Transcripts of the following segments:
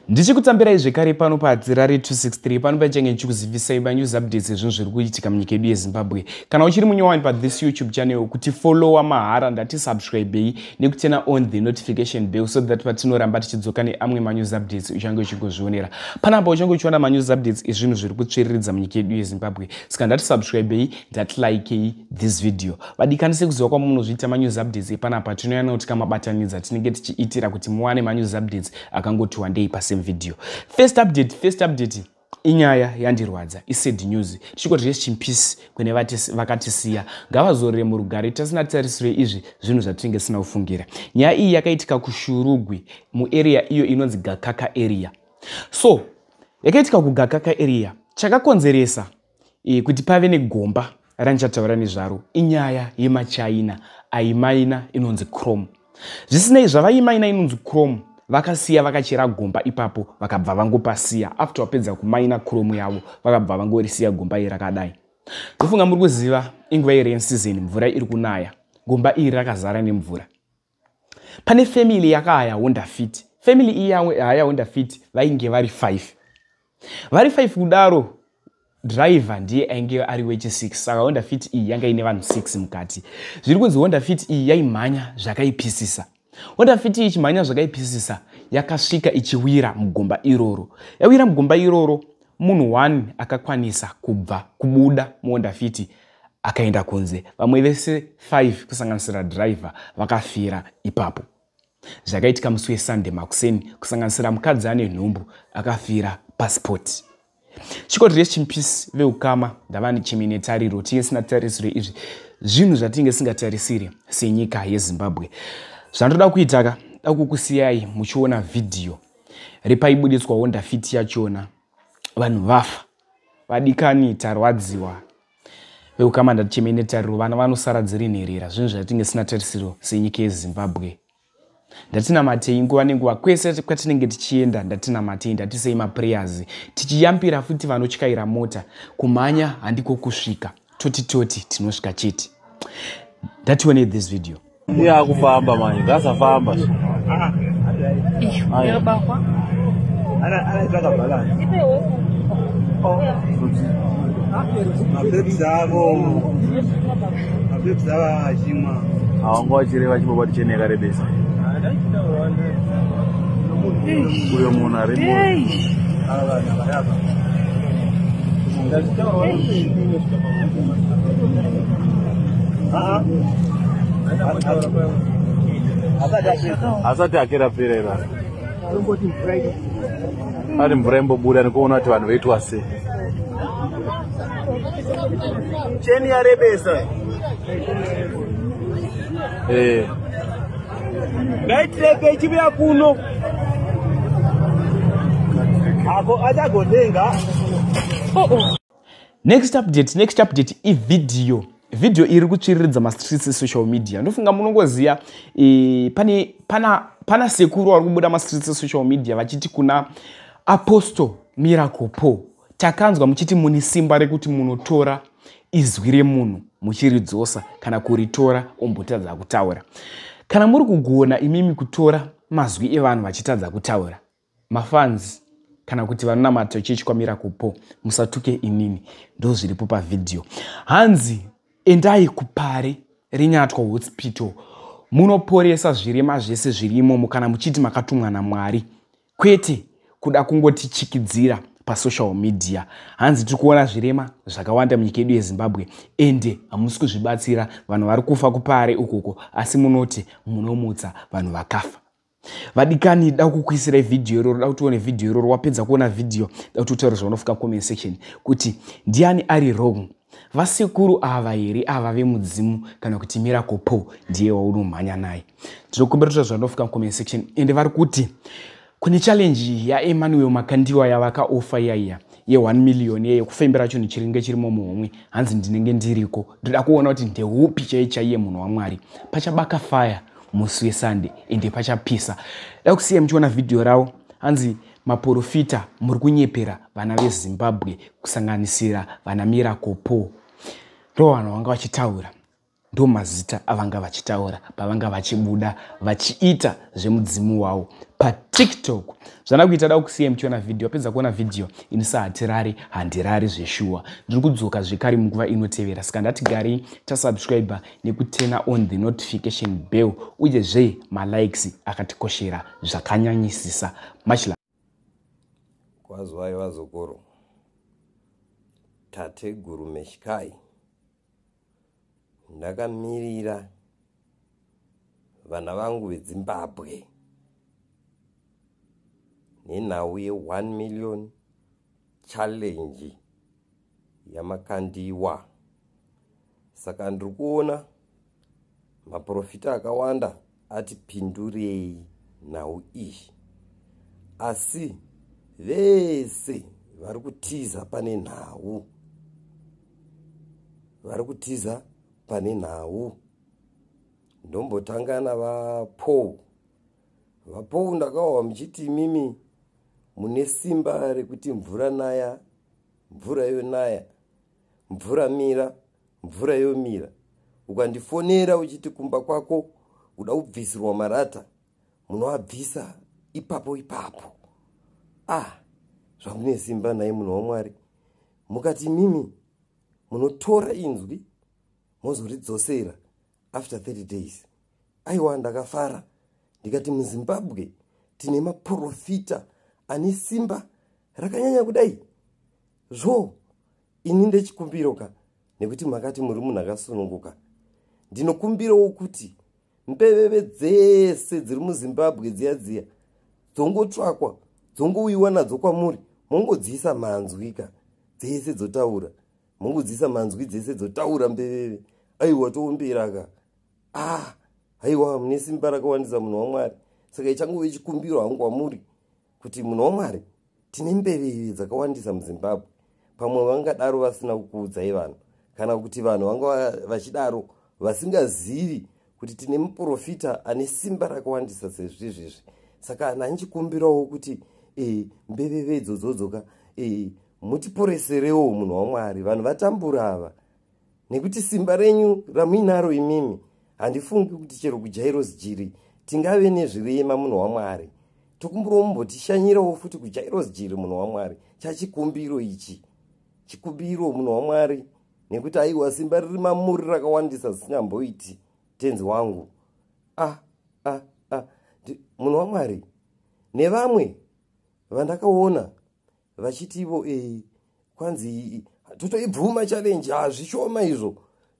Ndichikutambirai zvekare pano paHatirare 263 pano pachange ndichikuzivisai manews updates ezvinhu zviri kuitika munyika yedu yeZimbabwe. Kana uchiri munyowani pathis YouTube channel, kuti followa mahara, ndati subscribei nekutena on the notification bell so that patinoramba tichidzoka neamwe manews updates uchange uchingozvionera. Panapa uchange uchiona manews updates ezvinhu zviri kutsviriridza munyika yedu yeZimbabwe. Saka ndati subscribei, ndati likei this video. Vadikani, sekuziva kwamunozviita, manews updates epanapa tinoyana kuti kamabatanidza tinenge tichiitira kuti muwane manews updates akangoti wandei pasame video. First update inyaya yandirwadza, isad news. Tichingoti rest in peace kune vakatisiya, ngavazorere murugare. Tasina tarisiro, izvi zvinhu zvatinenge tisina kufungira. Nyaya iyi yakaitika kuShurugwi, muarea iyo inonzi Gakaka area. So yakaitika kuGakaka area. Chakakonzeresa kuti pave negomba randichataura nezvaro inyaya yemaChina aimaina inonzi chrome. Zvisinei, zvavaimaina inonzi chrome, vakasiya vakachera gomba ipapo, vakabva vangopasiya. After vapedza kumaina chrome yavo, vakabva vangorisiya gomba iri rakadai. Ndofunga muri kuziva, inguva yerain season, mvura iri kunaya, gomba iri rakazara nemvura. Pane family yakahaya Honda Fit. Family iyi yahaya Honda Fit vainge vari 5. Vari 5 kudaro, driver ndiye ainge ari wechi6. Saka Honda Fit iyi yanga ine vanhu 6 mukati. Zviri kunzi Honda Fit iyi yaimhanya zvakaipisisa. Honda Fit iyi ichimhanya zvakaipisisa, yakasvika ichiwira mugomba iroro. Yawira mugomba iroro, munhu 1 akakwanisa kubva kubuda muHonda Fit akaenda kunze. Vamwe vese 5, kusanganisira driver, vakafira ipapo. Zvakaitika musi weSunday makuseni, kusanganisira mukadzi ane nhumbu akafira paspot. Chikoti rest in peace veukama, ndava chimwe netariro. Tinge sina tarisiro, izvi zvinhu zvatinge singatarisiri senyika yeZimbabwe. Zvandoda kuita ka, da kukusiyai muchiona vhidhiyo repaibudiswa Honda Fit yachona, vanhu vafa. Vadikani, tarwadziwa. Veukama, ndatichemei netariro, vana vanosara dziri nherera. Zvinhu zvatinge sina tarisiro senyika yeZimbabwe. Ndatinamatei nguva nenguva, kwese kwatinenge tichienda, ndatinamatei, ndatisei maprayers, tichiyambira futi vanotyaira mota. Kumhanya handiko kusvika, toti toti tinosvika chete. Ndationei this video. Iye akufamba manje, ngasafamba. Yakabakwa. Ana mapepsi avo, mapepsi avo achimwa. Awanga vachireva chibaba tichene yakarebesa uyo munhu arimo. Ava vanhu varapa. Asati akerapera ira ari mvura imbobuda nekuona kuti vanhu voitwa sei. Cheni yarebesa. Ngaitireke ichivuya kuno ako achagotenga. Next update, next update ivhidhiyo. Vhidhiyo iri kutsviriridza mastreets esocial media. Ndofunga munongoziva, pane pana sekuru vari kubuda mastreets esocial media vachiti kuna Apostle Miracle Paul, "Takanzwa muchiti mune simba rekuti munotora izwi remunhu muchiridzosa kana kuritora ombotadza kutaura. Kana muri kugona imimi kutora mazwi evanhu vachitadza kutaura, mafans kana kuti vanonamata chechi kwaMiracle Paul, musatuke inini." Ndo zviripo pavhidhiyo. Hanzi endai kuParirenyatwa Hospital munoporesa zvirema zvese zviri imomo kana muchiti makatumwa naMwari, kwete kuda kungotichikidzira pasocial media. Hanzi tiri kuona zvirema zvakawanda munyika yedu yeZimbabwe, ende hamusi kuzvibatsira. Vanhu vari kufa kuPare ukoko, asi munoti munomutsa vanhu vakafa. Vadikani, da kukuisirai vhidhiyo iroro, da kuti uone vhidhiyo iroro. Wapedza kuona vhidhiyo, da kuti utaure zvaunofunga comment section kuti ndiani ari wrong, vasekuru ava here, ava vemudzimu, kana kuti Miracle Paul ndiye waunomhanya naye? Ndinokumbira kuti zvaunofunga comment section. Ende vari kuti kune challenge yaEmmanuel Makandiwa yavakaofa iyaiya ye1 million yekufembera chinhu chiringe chirimo muhomwe. Hanzi ndinenge ndiriko, ndoda kuona kuti ndeupi chai chaiye munhu waMwari. Pachabaka fire musi weSunday, ende pachapisa. Da kusiya muchiona vhidhiyo ravo. Hanzi maprofita muri kunyepera vana veZimbabwe, kusanganisira vana Miracle Paul. Ndo vanhu vanga vachitaura. Ndo mazita avanga vachitaura pavanga vachibuda vachiita zvemudzimu wavo paTikTok. Zvana kuita da kusiya muchiona vhidhiyo. Apedza kuona vhidhiyo, ini sahatirari handirari zveshuwa. Ndiri kudzoka zvekare munguva inotevera, saka ndatigarei tasubscribe nekuturn on the notification bell, uyezve malikes akatikoshera zvakanyanyisisa. Machila. Kwazwai vazukuru, tateguru Meshikai. Ndakamirira vana vangu veZimbabwe nenhau ye1 million challenge yamakandiwa. Saka ndiri kuona maprofita akawanda ati pindurei nhau iyi, asi vese vari kutiza pane nhau, vari kutiza pane nhau. Ndombotanga navaPaul. VaPaul, ndakahwa muchiti imimi mune simba rekuti mvura naya, mvura yonaya, mvura mira, mvura yomira. Ukandifonera uchiti kumba kwako uda kubvisirwa marata, munoabvisa ipapo ipapo. Ah, zvamune simba nhai munhu waMwari. Mukati mimi munotora inzwi mozoridzosera after 30 days. Aiwa, ndakafara, ndikati muZimbabwe tine maprofita ane simba rakanyanya kudai. Zvo ini ndechikumbiro ka, nekuti makati muri munhu akasununguka, ndinokumbirawo kuti mbeveve dzese dziri muZimbabwe dziya dziya dzongotsvakwa, dzongouyiwa nadzo kwamuri, mongodziisa manzwi ka, dzese dzotaura, mongodziisa manzwi, dzese dzotaura mbeveve. Aiwa, toombera ka. Ah, haiwa, mune simba rakawandisa munhu waMwari. Saka ichangove chikumbiro hangu kwamuri kuti munhu waMwari, tine mbeveve dzakawandisa muZimbabwe. Pamwe vangadaro vasina kukuudzai vanhu, kana kuti vanhu vanga vachidaro vasingazivi kuti tine muprofita ane simba rakawandisa sezvizvizvi. Saka ndanchikumbirawo kuti mbeveve idzodzodzoka mutiporeserewo munhu waMwari. Vanhu vatambura ava, nekuti simba renyu ramuinaro imimi, handifungi kuti chero kuJairos Jiri tingave nezvirema munhu waMwari. Tokumbirawo mumbotishanyirawo futi kuJairos Jiri munhu waMwari. Chachikumbiro ichi, chikumbiro munhu waMwari, nekuti aiwa, simba riri mamuri rakawandisa zvisingamboiti, tenzi wangu. Ah ah ah, munhu waMwari, nevamwe vandakaona vachiti ivo kwanzi totoibvuma challenge. Hazvishoma izvo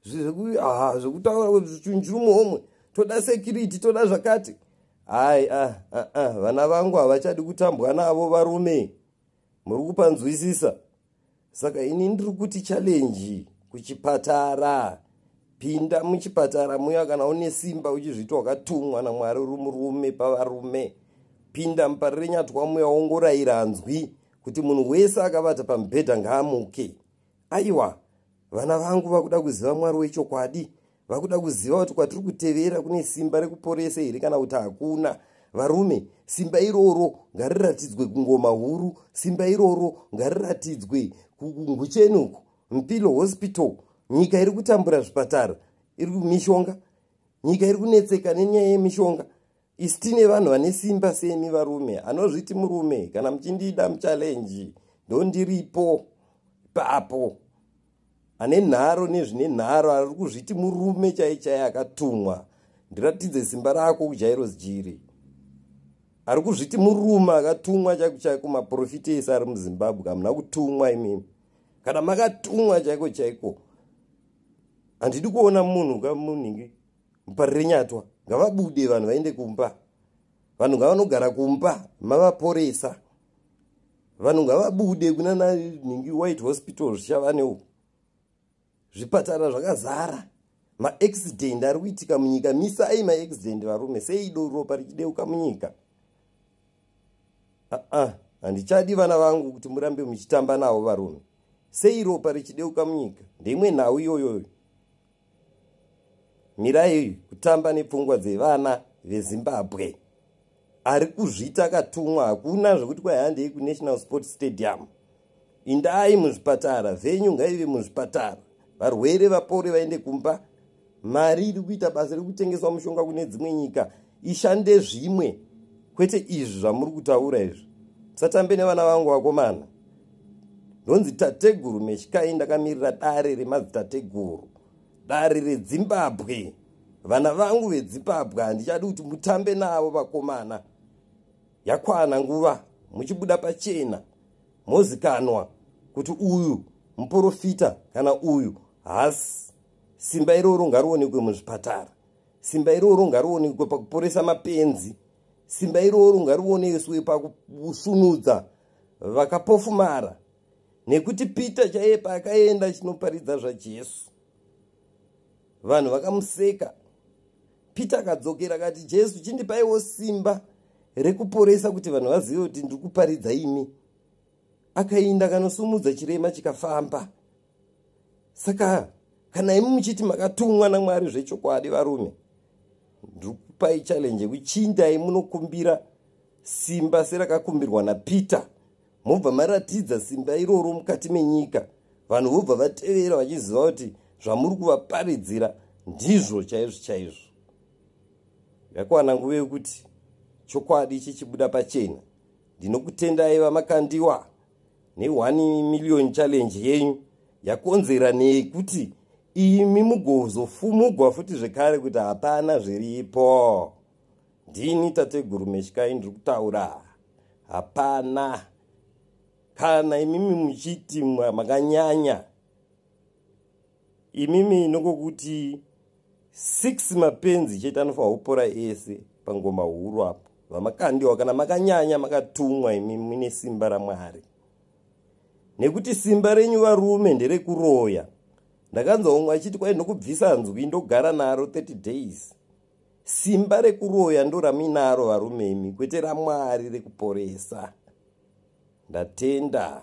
zvekutaura chinjiri muhomwe, toda security, toda zvakati. Hai, ah, ah, ah. Vana vangu havachadi kutambwa navo varume, muri kupanzwisisa. Saka ini ndiri kuti challenge kuchipatara. Pinda muchipatara muya kana une simba, uchizviti wakatumwa naMwari, uri murume pavarume. Pinda muParirenyatwa muya, wongorayira nzwi kuti munhu wese akavata pamubhedha ngaamuke. Aiwa, vana vangu vakuda kuziva Mwari wechokwadi, vakuda kuziva kuti kwatiri kutevera kune simba rekuporesa here kana kuti hakuna. Varume, simba iroro ngariratidzwe kungoma huru, simba iroro ngariratidzwe kungucheni uku, Mpilo Hospital. Nyika iri kutambura, zvipatara iri mishonga, nyika iri kunetseka nenyaya yemishonga. Isi tine vanhu vane simba semi varume. Anozviti murume, kana muchindida muchallenge, ndondiripo ipapo. Ane nharo nezvine nharo, ari kuzviti murume chai chai akatumwa, ndiratidze simba rako kuJairos Jiri. Ari kuzviti murume akatumwa chaiko chaiko, maprofita ese ari muZimbabwe, hamuna kutumwa imimi. Kana makatumwa chaiko chaiko, handidi kuona munhu kamunhingi muParirenyatwa. Ngavabude vanhu vaende kumba, vanhu ngavanogara kumba mavaporesa. Vanhu ngavabude kuna nanhingi White Hospital, zvichava neuku zvipatara zvakazara. Maaccident ari kuitika munyika, misai maaccident varume. Sei ropa richideuka munyika? Aa, handichadi vana vangu kuti murambe muchitamba navo varume. Sei ropa richideuka munyika? Ndeimwe nhau iyoyoyo. Mirai kutamba nepfungwa dzevana veZimbabwe. Ari kuzvita akatumwa, hakuna zvekuti kwai handei kuNational Sports Stadium. Indai muzvipatara, venyu ngaive muzvipatara, varwere vapore vaende kumba. Mari iri kuita basa rekutengeswa mushonga kune dzimwe nyika ishande zvimwe, kwete izvi zvamuri kutaura izvi. Musatambe nevana vangu vakomana. Ndonzi Tateguru Meshikai, ndakamirira dare remadzitateguru, dare reDzimbabwe. Vana vangu veDzimbabwe, handichadi kuti mutambe navo vakomana. Yakwana nguva muchibuda pachena, mozikanwa kuti uyu muprofita kana uyu haasi. Simba iroro ngarionekwe muzvipatara, simba iroro ngarionekwe pakuporesa mapenzi, simba iroro ngarioneswe pakusvinudza vakapofumara. Nekuti Peter chaiye paakaenda achinoparidza zvaJesu, vanhu vakamuseka. Peter akadzokera akati, "Jesu, chindipaiwo simba rekuporesa kuti vanhu vazive kuti ndiri kuparidza imi." Akainda akanosumudza chirema, chikafamba. Saka kana imi muchiti makatumwa naMwari zvechokwadi, varume, ndiri kupai challenge yekuchindai munokumbira simba serakakumbirwa naPeter, mobva maratidza simba iroro mukati menyika. Vanhu vobva vatevera vachiziva kuti zvamuri kuvaparidzira ndizvo chaizvo chaizvo. Yakwana nguva yekuti chokwadi chichibuda pachena. Ndinokutendai, VaMakandiwa, ne1 million challenge yenyu yakonzera nekuti imi mugozofumugwa futi zvekare kuti hapana zviripo. Ndini Tateguru Meshikai ndiri kutaura. Hapana. Kana imimi muchiti makanyanya imimi, nokokuti 6 mapenzi chete anofanira kupora ese pangoma huru apo. VaMakandiwa, kana makanyanya, makatumwa imi, muine simba raMwari, nekuti simba renyu varume nderekuroya. Ndakanzwa umwe achiti kwai ndokubvisa nzwi, ndogara naro 30 days. Simba rekuroya ndo raminaro varume imi, kwete raMwari rekuporesa. Ndatenda.